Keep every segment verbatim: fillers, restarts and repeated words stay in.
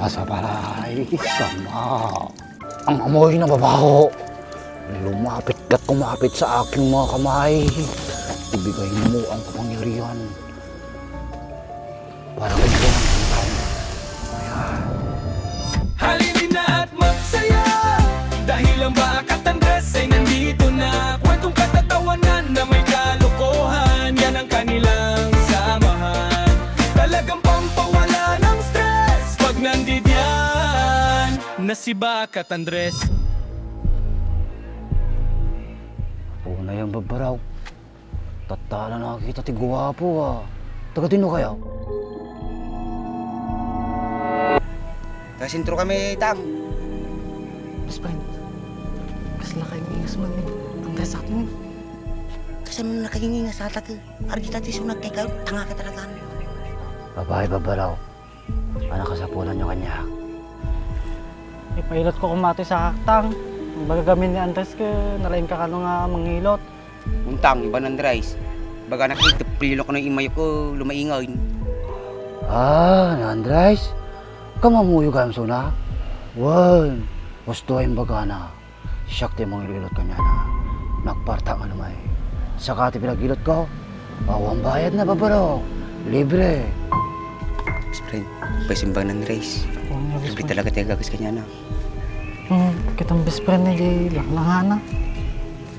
Sa balay, sama. Ang amoy na babaho. Lumapit ka't kumapit sa aking mga kamay. Ibigay mo ang kapangyarihan. Para kay Bonang Bonang. Ayan. Halina at magsaya dahil ang Baak at Andres ay nandito na. Kwentong katatawanan na may kalokohan, yan ang kanilang samahan. Talagang pampawala ng stress pag nandidiyan na si Baak at Andres. Una yung babaraw. Tattala nakita ti guwapo, ah. Taga dino kaya? Taga sentro kami, Tang. Best friend, kasla kayo ingas man eh. Ang dasa atin eh. Kasi mo nakaingingas sa atak eh. Ardi ta ti sunag kay kayo, tanga ka talaga. Babae, babaraw. Ano kasapulan nyo kanya? Ipailot ko kumati sa haktang. Baga gamin ni Andres ke, nalaing ka kano nga mangilot. Untang, iba ni Andres. Baga nakita, pilok na imayo ko, lumaingan. Ah, ni Andres? Kamamuyo gayam suna? Wen, gusto ay bagana. Siak ti mangilot kaniana. Nagparta nga lumay. Saka ti pinagilot ko, awan bayad na, babaro. Libre. Best friend, paisimbagan ni Andres. Oo nga, best friend. Libre talaga ti agagas kaniana. Hmm, kitang best friend ni di langlangana.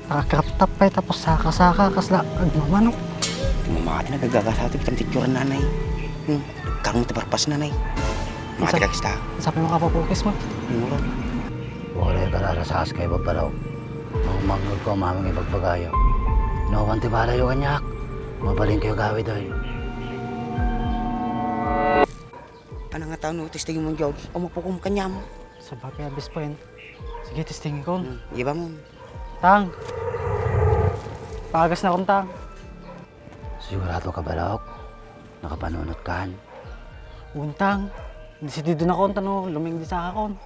Nakakraptap pay tapos saka-saka kasla agmamano. Ti mamati na gagagas ato kitang titsuran nanay. Hmm, karong ti barpas nanay. Mati ka kista. Sa pa makapapukis mo? Mura. Wala yung kararasas kay babaraw. Mangmangngeg ko maming ibagbagayo. No, awan ti balayo kaniak. Mabalin kayo gawid ay. Ano nga tao no, testing mo, Jog? O mapukom kanyam. Sabagay, best friend. Sige, testing ko. Hmm, di ba mo? Tang! Pagas na kun, Tang. Sigurado ka, Barok? Nakapanunot kan? Untang, disidido na kun, tano, luming di sa akon.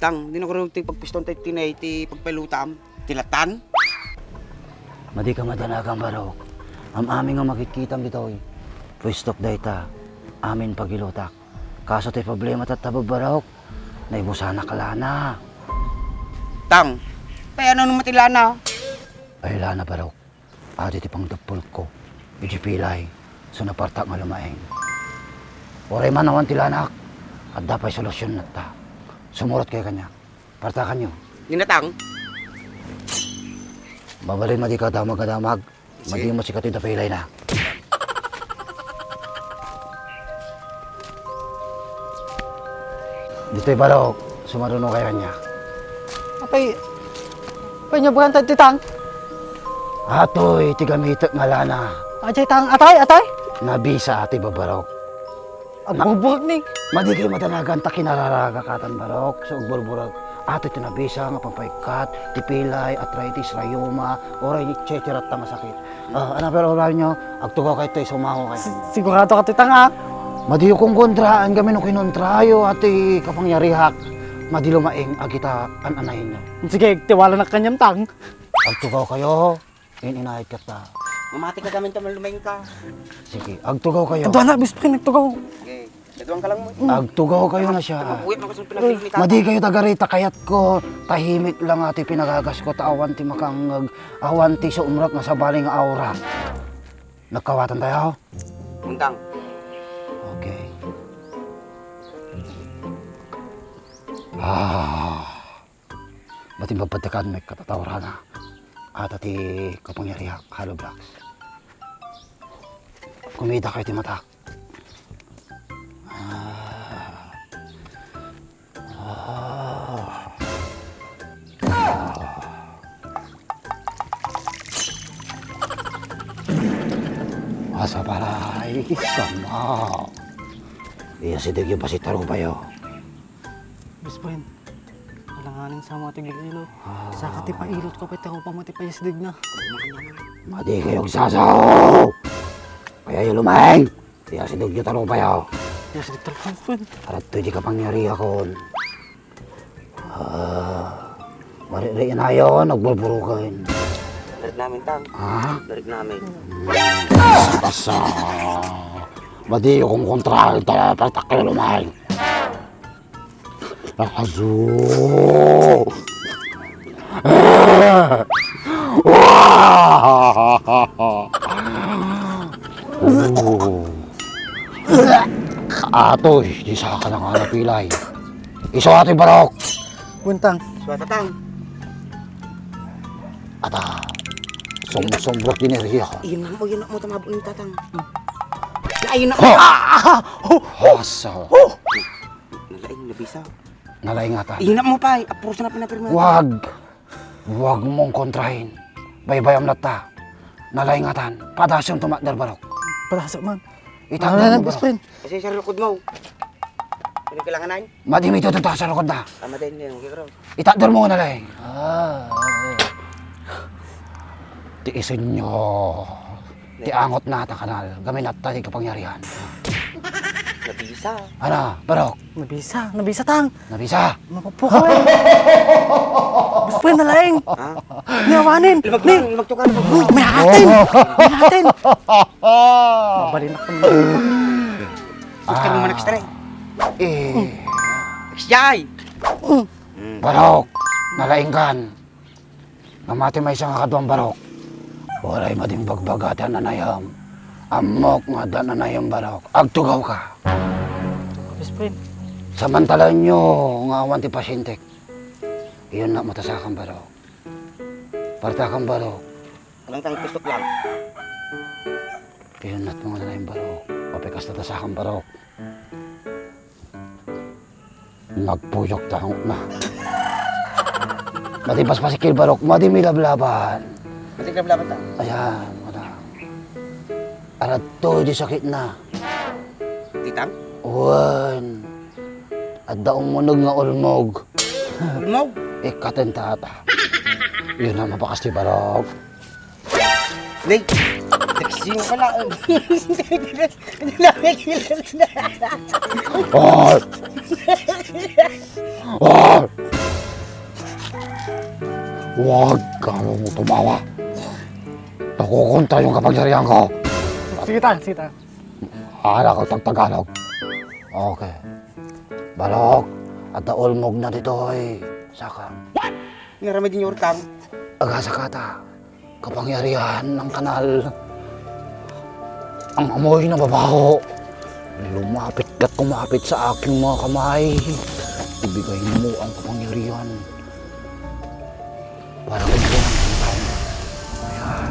Tang, di na ko ti pagpiston tayo tinay ti pagpalutam, ti latan. Madi ka madanagan, Barok. Am-amin nga makitkitam ditoy. Pwestok dayta, amin pagilutak. Kaso ti problema tatta, Barok, naibusanak lana. Tang, pay ano naman ti lana? Ay, lana, Barok. Adi ti pangdappolko, iti pilay, so napartak nga lumaing. Uray man awan ti lanak, adda pay solusyon natta. Sumurot kayo kaniak. Partakanyo. Ninatang? Mabalin madi ka damag nga damag. Sige. Madi mo sikati da pilay na. Ditoy Barok, sumaruno kayo niya. Apay, apay niya bukan tayo ti tang? Atoy, ti gamitek nga lana. Ajay tang, atay, atay? Nabisa ti babarok. Agburburek ni. Madi kayo madanagan ta kinararaga katan barok, so agburburek. Atoy ti nabisa nga pampaikkat, ti pilay, arthritis, rayuma, oray, et cetera ta masakit. Ah, ano pero oras nyo? Agtugaw kayo tayo, sumango kayo. Si-, sigurado ka ti tanga? Madiyo kong kontraan kami no kinontrayo ati kapangyarihak. Madi lumaing agita an-anayin nyo. Sige, tiwala na kanyam tang. Agtugaw kayo, in-inayat ka ta. Mamati ka gamin ta man lumaing ka. Sige, agtugaw kayo. Kadwa na, best friend, agtugaw. Okay. Daduan ka lang mo. Agtugaw kayo na siya. Ito, mabuhay, magusto pinagmimita. Madi kayo taga rita, kayat ko. Tahimik lang ati pinagagas ko, ta awan ti makangngeg, awan ti sumrek nga sabali nga aura. Nagkawatan tayo? Untang. Okay. Ah. Ba't yung babadtakan may katatawrana? Ata ti kapangyarihan, hollow blocks. Kumita kayo ti matak. Ah. Ah. Asa balay, sama. Iya si Degyo, basi tarupayo. Best friend, alanganin sa mga tigil-ilo. Ah. Saka ti pailot ko, pwede ko pa mati pa isdig na. Madi kayo agsasaw! Kaya yung lumaing! Kaya si Dugyo tarupayo. Kaya si Dugyo tarupayo, friend. Arat to di kapangyarihan kon. Ah, maririin ayon, nagburburukan. Darig namin, Tang. Ha? Darig namin. Basta. Madi yung kontra, ta-, tatak kayo lumaing. Asu! Atoy, di sa ka nang pilay. Isu atoy barok. Buntang. Suwata tang. Ata, sum-, sumbrot din iriya. Iyan mo, iyan mo, tama ni tatang. Iyan mo. Ha! Ah! Ah! Oh! Hasa. Oh! Nalaing, nabisa. Nalaingatan. Iyan mo pa, apursa na pinapirma. Wag. Wag mong kontrahin. Baybayam latta. Nalaingatan. Padason tumakder barok. Padason man. Itakder mo, best friend. Kasi sa lukod mo. Ano kailangan na? Madi mi tututa sa lukod na. Tama din yung gigro. Itakder mo na lang. Ah, ti isunyo. Ti angot na ta kanal. Gamin at tanig kapangyarihan. Nabisa. Ana, barok. Nabisa, nabisa tang. Nabisa. Mapupuko eh. Best friend na laing. Ha? Niyawanin. Lumagtukan, lumagtukan. Uy, may atin. May atin. Mabalin ako. Gusto mo manekstra eh. Eh. Siyay. Barok, nalaingkan. Namati maysa nga kaduang barok. Waray mading bagbaga ti ananayam. Ammok nga adda ananayam barok. Agtugaw ka. Best friend. Samantalaenyo nga awan ti pasyente. Iyon na matasakan barok. Partakan barok. Anong tang gusto lang? Iyon na nga ananayam barok. Papikas na tasakan barok. Nagpuyok ta angotna. Madi paspasikil barok, madi milablaban. Madi milablaban ta? Ayan, wala. Aradtoy di sakitna. Titang? Wen. Adda umuneg nga ulmog. Ulmog? Ikkaten ta ata. Iyon na mapakas ti barok. Nay, taxi mo pala. Ah! Ah! Wag ka mo tumawa. Nakukontra yung kapangyarihan ko. Sige ta, sige ta. Ara ka tag Tagalog. Okay. Barok, adda ulmog na ditoy. Saka. What? Nga ramay din yung urtang. Agasa ka ta. Kapangyarihan ng kanal. Ang amoy na babaho. Lumapit ka't kumapit sa aking mga kamay. Ibigay mo ang kapangyarihan. Para kay Juan. Ayan.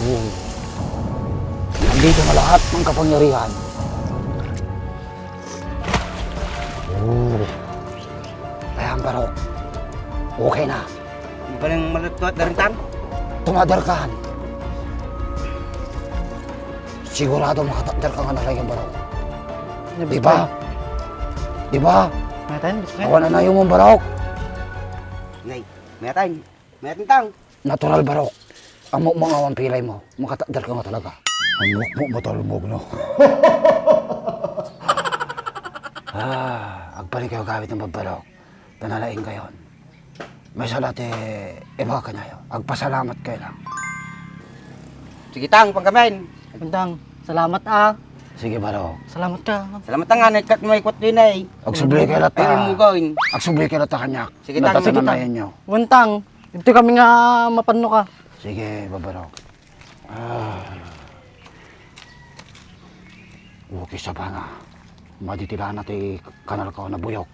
Oh. Nandito na lahat ng kapangyarihan. Oh. Ayan, barok. Okay na. Ibalang malutluat na rin tan? Tumader ka. Sigurado makatakder ka nga nalaing barok. Di ba? Di ba? Mayatan, best friend. Awan na yung barok. Nay, mayatan. Mayatan tang. Natural barok. Ammok nga awan pilay mo. Makatakder ka nga talaga. Ammok mo matalmog, no? Ah, agpalikaw gamit ng barok. Tanalaing kayon. May sala ti ibaga kanayo. Agpasalamat kayo lang. Sige, tang, pangkamen. Tang, salamat, ah. Sige, barok. Salamat ka. Salamat nga, naikat mo ikwat din, eh. Agsubli kayo latta. Ayun mo gawin. Agsubli kayo latta kanyak. Sige, tang, sige, tang. Natatananayan nyo. Wen, tang, ito kami nga mapanno ka. Sige, babarok. Ah. Okay, sabana. Madi ti lana ti kanal ko nabuyok.